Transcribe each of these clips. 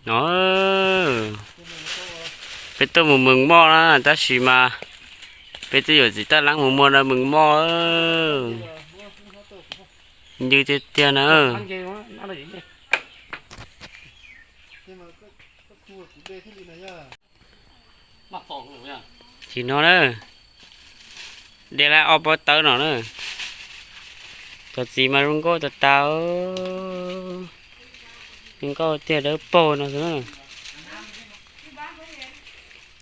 No, peb tuaj mus Mws Moj na, tab sis mas peb twb yuav txiv taj leeb mus muag rau Mws Moj. Ncw tiag tiag na. Tim no na, de lawm ob pob tawb no na. Cov txiv mas zoo nkauj tas tas, zoo nkauj tiag, dawb paug no xwb na.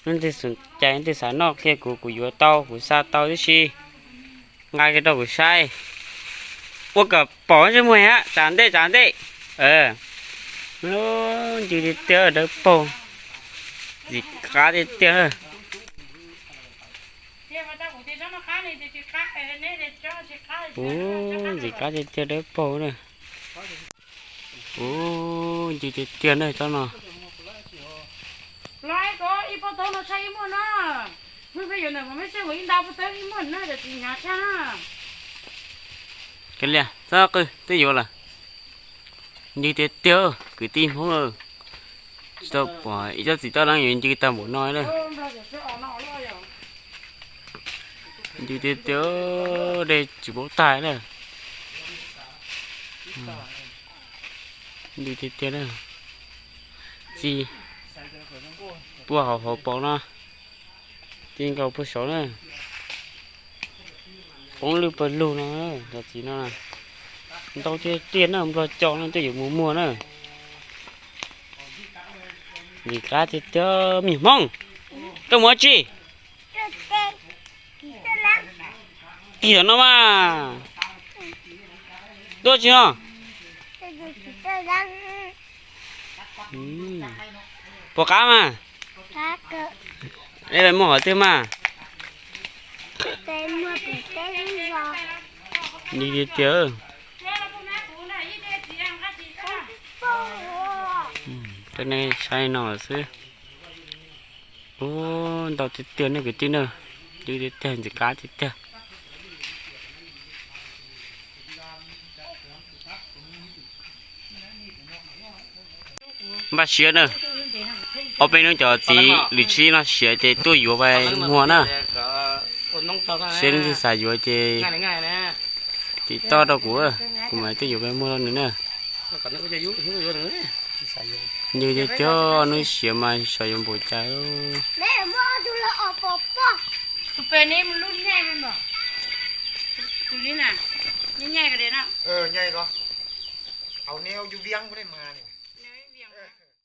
Leej twg xav cais, leej twg xav noj qhia kuv, kuv yuav tau, kuv xa tau tib si, nqa kiag rau kuv saib. Ua kom pom ntsej muag hab, tsav ntej tsav ntej. Ncw tiag tiag, dawb paug, ntxim qab tiag tiag. Ub, ntxim qab tiag tiag, dawb paug na. Ub, ncw tiag tiag na tsob no. Kav liam, txhob qw, twb yuav lawm. Ncw tiag tiag, kwv tij Hmoob, tsis tau pom ib tsob txiv taj leeb yuav ncw tag npaum no lawm. Ncw tiag tiag, dej tsis paub tag na. Ncw tiag tiag na. Txi puag hauv hauv paus no, txi nkaus puag saud na. Poob lwj pawg lug no, cov txiv no ntau tiag tiag na, nplog co no twb yuav mus muag na. Ntxim qab tiag tiag. Me Hmoob, koj mus dab tsi? Tig tom no mas. Tuaj tsis no? Puas qab mas? Peb pais muag qhov twg mas? Ncw tiag tiag. Coj nej saib no xwb. Ub, ntau tiag tiag nej kwv tij na. Ncw tiag tiag, ntxim qab tiag tiag. Npaj siab na, ob peb hnub cov txiv lwm tsib no siav ces tuaj yuav pais muag na. Seb leej twg xav yuav ces tim toj rau kuv, kuv mam tuaj yuav pais muag rau nws na. Ncw tiag tiag, hnub siav mas xyov yuav npaum cas.